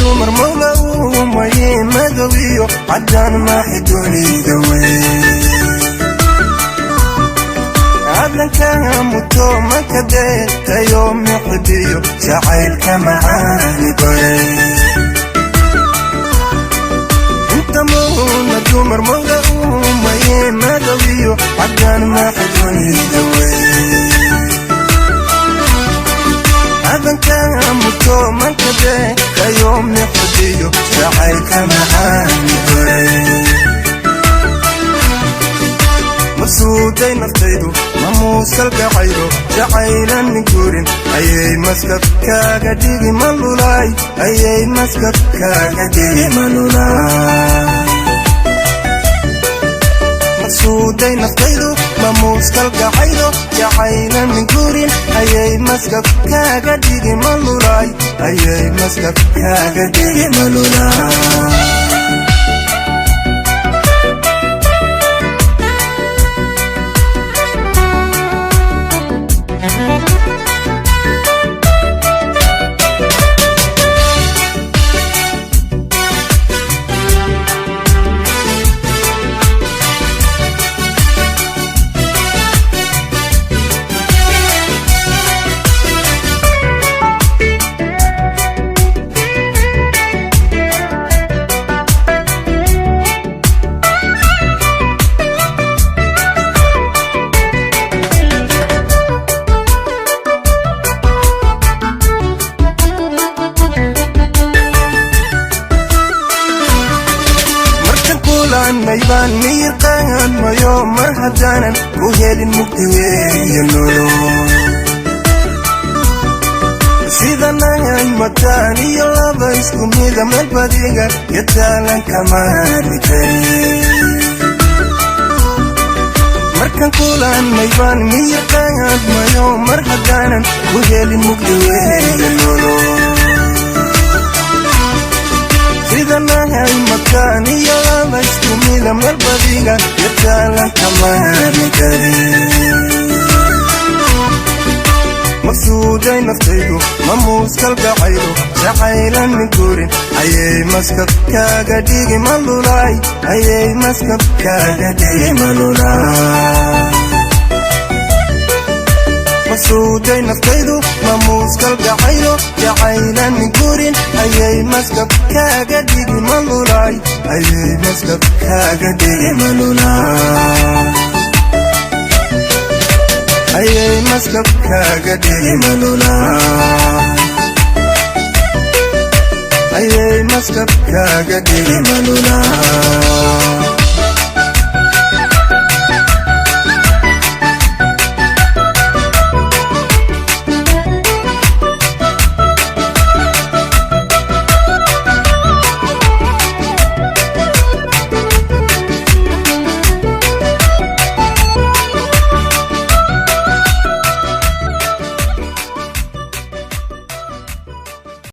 Dumar mawla uumaye, madow iyo caddaan maaxi dunida wey. Adlanka muto makadeetayo mixibiyo jacaylka macaani baray. Inta muuna dumar mawla uumaye, madow iyo caddaan maaxi dunida wey. Adanka muto makadeetayo mixibiyo jacaylka macaani baray. Masuuday naftaydu mamuusalkacaydo jacaylan gurin, ayay maskab kaaga dhigi malulaay, ayay maskab kaaga dhigi malulaay. Masuuday naftaydu mamuuskalkacaydo jacaylan gurin, ayay maskab kaaga dhigi malulaay, ayay maskab kaaga dhigi malulaay. Markan kulanay baan miyir qaadmayo, mar haddaanan ku helin mugdi weeye nolol. Sidanay mataan iyo laba isku mida, meel badiga iyo taalan kamaarmi karin. Markan kulanay baan miyir qaadmayo, mar haddaanan ku helin mugdi weeye nolol. Sidanahay makaan iyo laba isku mida, meel badiga iyo taalan kamaarmi karin. Maqsuuday naftaydu mamuuskalkacaydo jacaylan gurin, ayay maskab kaaga dhigi malulaay, ayay maskab kaaga dhigi malulaay. Masuuday naftaydu mamuuskalkacaydo jacaylan gurin, ayay maskab kaaga dhigi malulaay, ayay maskab kaaga dhigi malulaay, ayay maskab kaaga dhigi malulaay, ayay maskab kaaga dhigi malulaay.